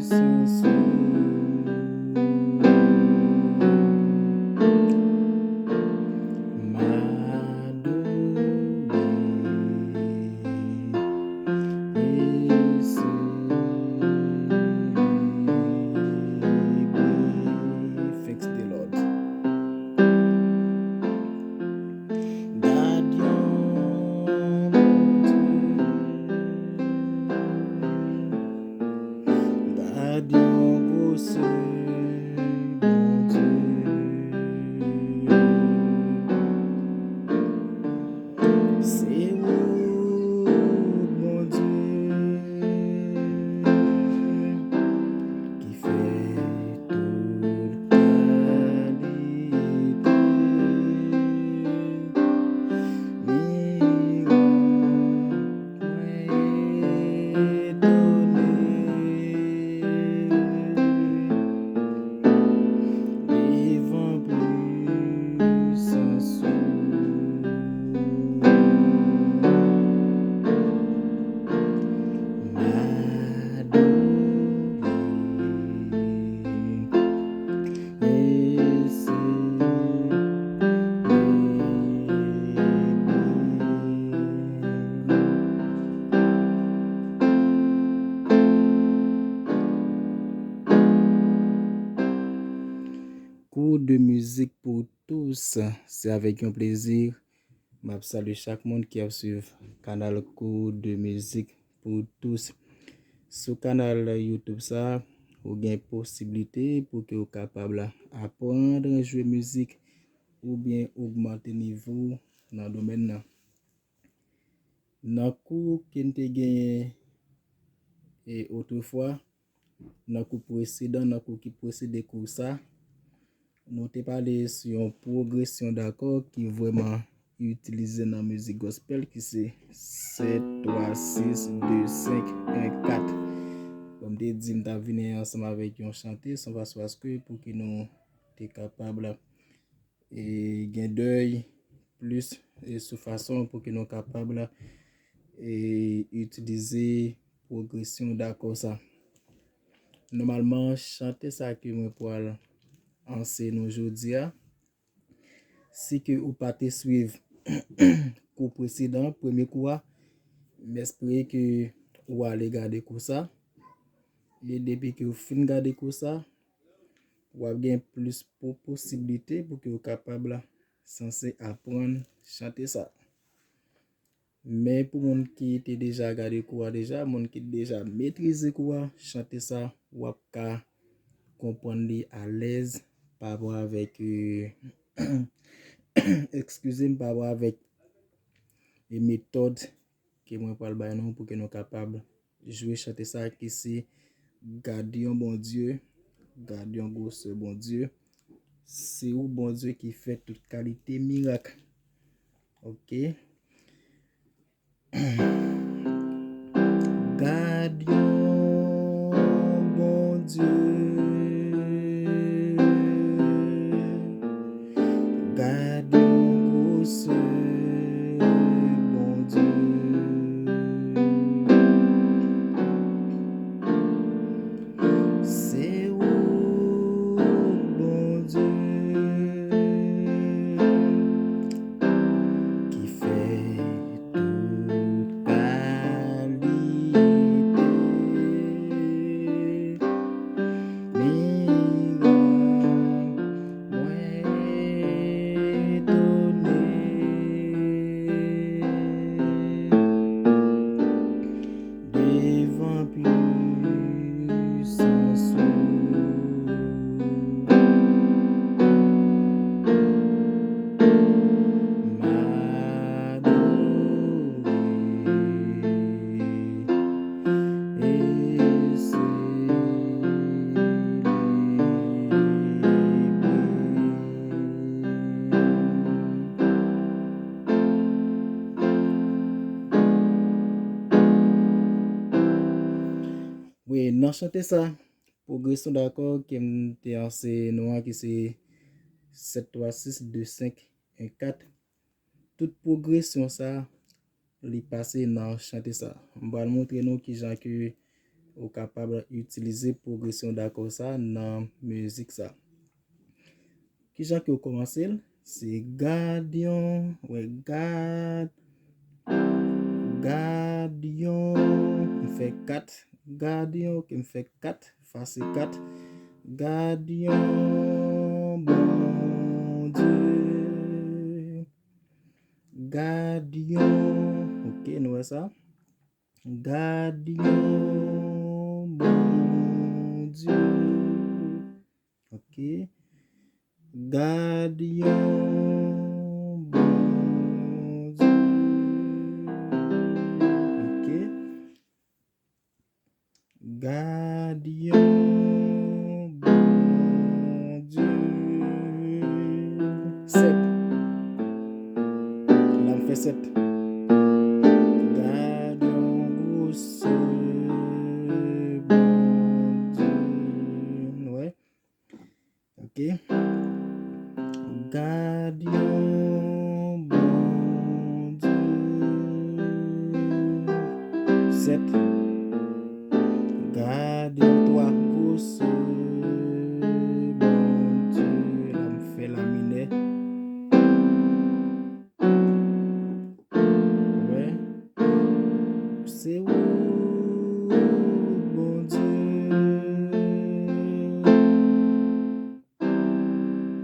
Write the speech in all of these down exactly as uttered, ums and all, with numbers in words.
Sans ou, m adore. Thanks the Lord. Gad yon Bondye, gad yon gwosè Bondye. Se ou, Bondye, ki fè tout kalite mirak. Mwen etone devan pwisans ou. M adore. Kou de mizik pou tous, se avèk yon plezi m ap salye chak moun ki ap swiv kanal Kou de mizik pou tous. Sou kanal YouTube sa, ou gen posiblite pou ke w kapab aprann jwe mizik oubyen ogmante nivo w nan domèn nan. Nan kou ke n te genyen e otrefwa, nan kou presedan, nan kou ki presede kou sa, nou te pale sou yon pwogresyon dakò ki vrèman itilize nan mizik gospel, ki se sèt, twa, sis, de, senk, en, kat. Kòm te di, m t ap vini ansanm avèk yon chante, se yon fason aske pou ke nou te kapab e gen dèy plis e sou fason pou ke nou kapab e itilize pwogresyon dakò sa. Nòmalman, chante sa ke mwen pral anseye nou jodi a, si ke ou pa te swiv kou presedan, premye kou a, m espere ke ou ale gade kou sa. E depi ke ou fin gade kou sa, w ap gen plis po-, posiblite pou ke ou kapab sanse aprann chante sa. Men pou moun ki te deja gade kou a deja, moun ki deja metrize kou a, chante sa, w ap ka konprann li alèz pa rapò avèk, e, eskize m, pa rapò avèk e metòd ke mwen pral bay nou pou ke nou kapab jwe chante sa ki se Gad yon Bondye, gad yon gwosè Bondye. Se ou Bondye ki fè tout kalite mirak. Ok. Gad yon Bondye. Gad yon gwosè Bondye. Se ou Bondye ki fè tout kalite mirak. Mwen etone devan pwisans ou. M adore e selebre. Wi, nan chante sa, pwogresyon dakò ke m te anseye nou an, ki se sèt twa sis de senk en kat. Tout pwogresyon sa, li pase nan chante sa. M pral montre nou kijan ke ou kapab itilize pwogresyon dakò sa nan mizik sa. Kijan ke w kòmanse l? Se gad yon, wè, gad, gad yon, m fè kat, gad yon, ke m fè kat, fa se kat, gad yon, Bondye, gad yon, oke, nou wè sa? Gad yon, Bondye. Oke. Gad yon, Bondye. Oke. Gad yon, Bondye. Sèt. La m fè sèt. Gad yon gwosè, Bondye. Nou wè? Oke. Gad yon, Bondye. Sèt. Gad yon, twa, gwosè, Bondye. La m fè la minè. Wè. Se ou, Bondye,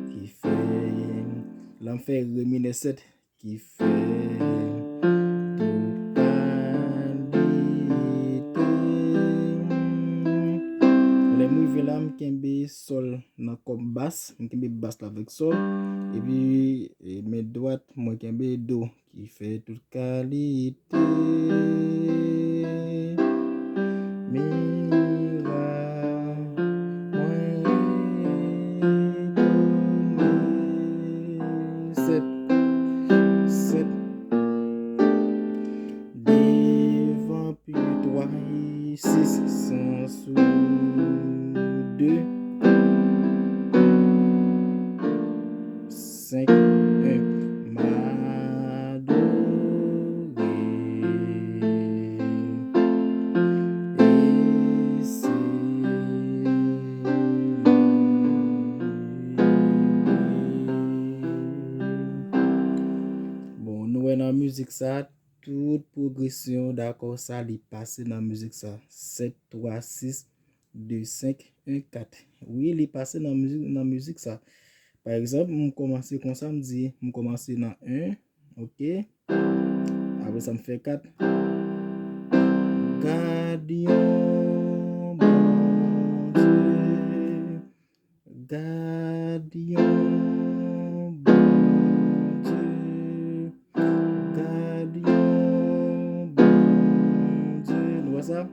ki fè, la m fè re minè sèt, ki fè tout kalite. Lè m rive la, m kenbe sòl nan kòm bas, m kenbe bas la avèk sòl, epi, e, men dwat, mwen kenbe do. Ki fè tout kalite mirak, mwen etone. Sèt, sèt. Devan pi twa, sis, san sou de, senk, en. M adore e selebre. Bon, nou wè nan mizik sa, tout pwogresyon dakò sa, li pase nan mizik sa. Sèt, twa, sis, de, senk, en, kat. Wi, li pase nan mizik, nan mizik sa. Pa egzanp, m kòmanse konsa, m di, m kòmanse nan en, oke. Apre sa, m fè kat. Gad yon, Bondye. Gad yon, Bondye. Gad yon, Bondye. Nou wè sa?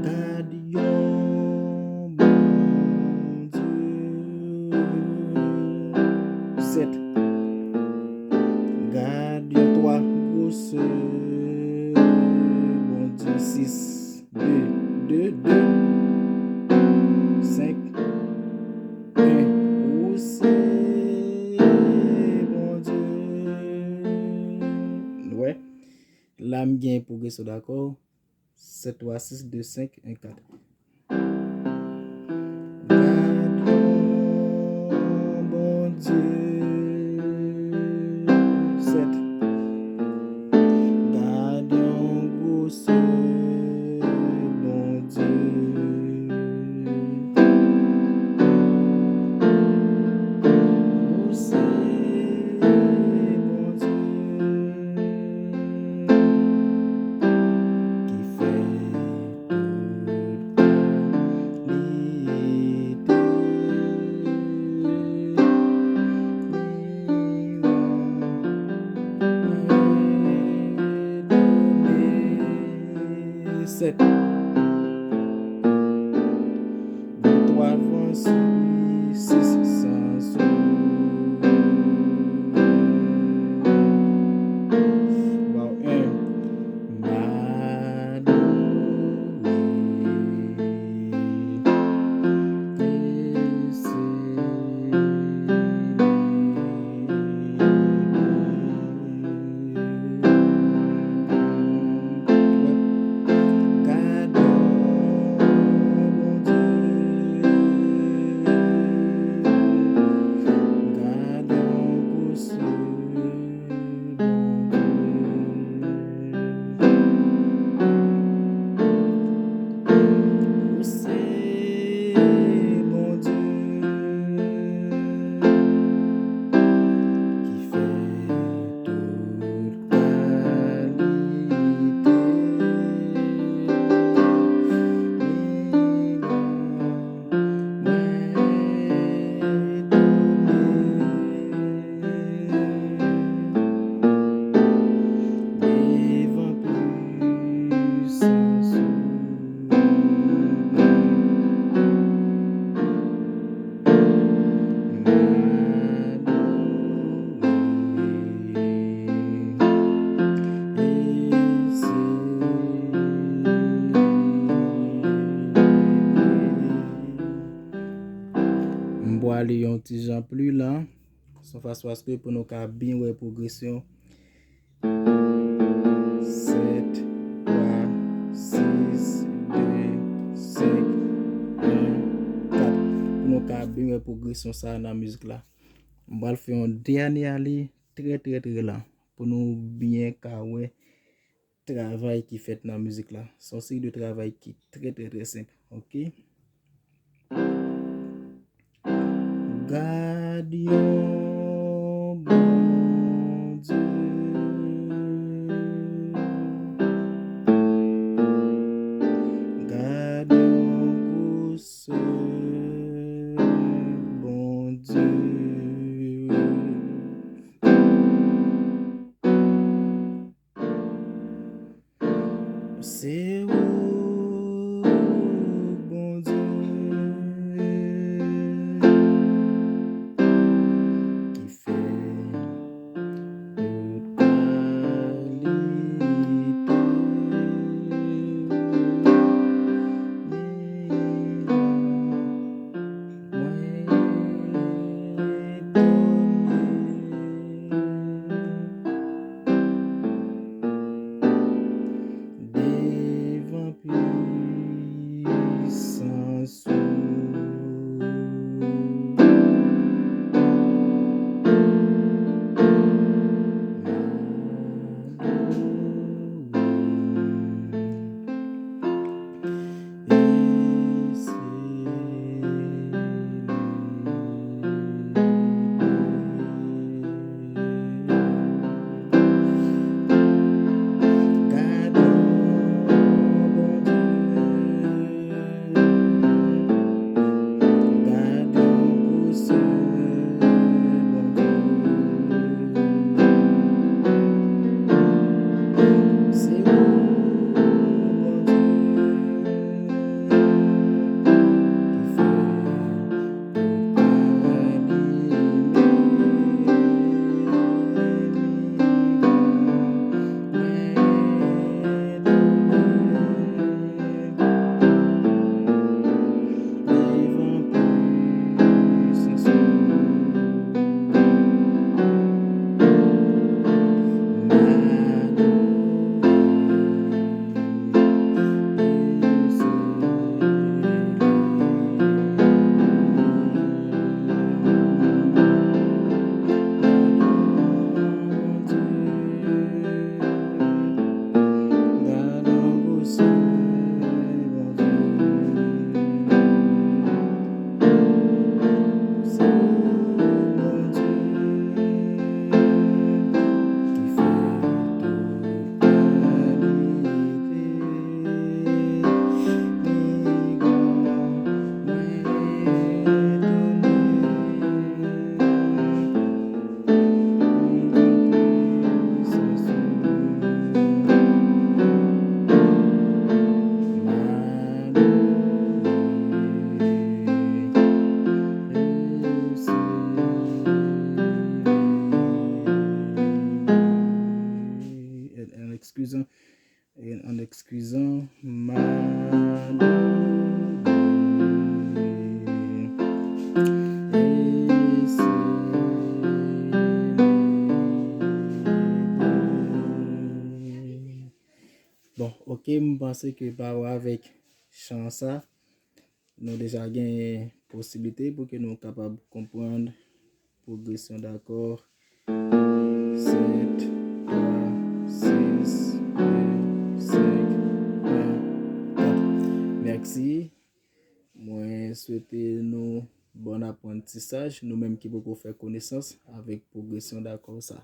Gad yon, Bondye. Sèt. Gad yon, twa, gwosè, Bondye. Sis. De, de, de, senk, en. Ou se Bondye. Nou wè, la m gen pwogresyon, dakò. Sèt, twa, sis, de, senk, en, kat. Gad yon, Bondye. Sèt. Gad yon gwosè, Bondye. Ou se Bondye ki fè tout kalite mirak. Sèt. Gen twa van sou sis san sou. Waw, en. M adore e selebre. Gad Ale yon ti jan pli lan, se yon fason paske pou nou ka byen wè pwogresyon. Sèt, twa, sis, de, senk, en, kat. Pou nou ka byen wè pwogresyon sa a nan mizik la. M pral fè yon dènye ale trè, trè, trè lan pou nou byen ka wè travay ki fèt nan mizik la. Se yon seri de travay ki trè, trè, trè senp, oke? Gad yon Bondye. Gad yon gwosè Bondye. Se ou, Bondye, ki fè tout kalite mirak. Mwen etone devan pisans ou. An, an ekskizan, an ekskizan, m adore. Bon, oke, m panse ke pa avèk chan sa, nou deja gen posiblite pou ke nou kapab konprann pwogresyon dakò. Sèt, twa, sis, de, senk, en, kat. Mèsi. Mwen swete nou bon aprantisaj, nou menm ki poko fè konesans avèk pwogresyon dakò sa.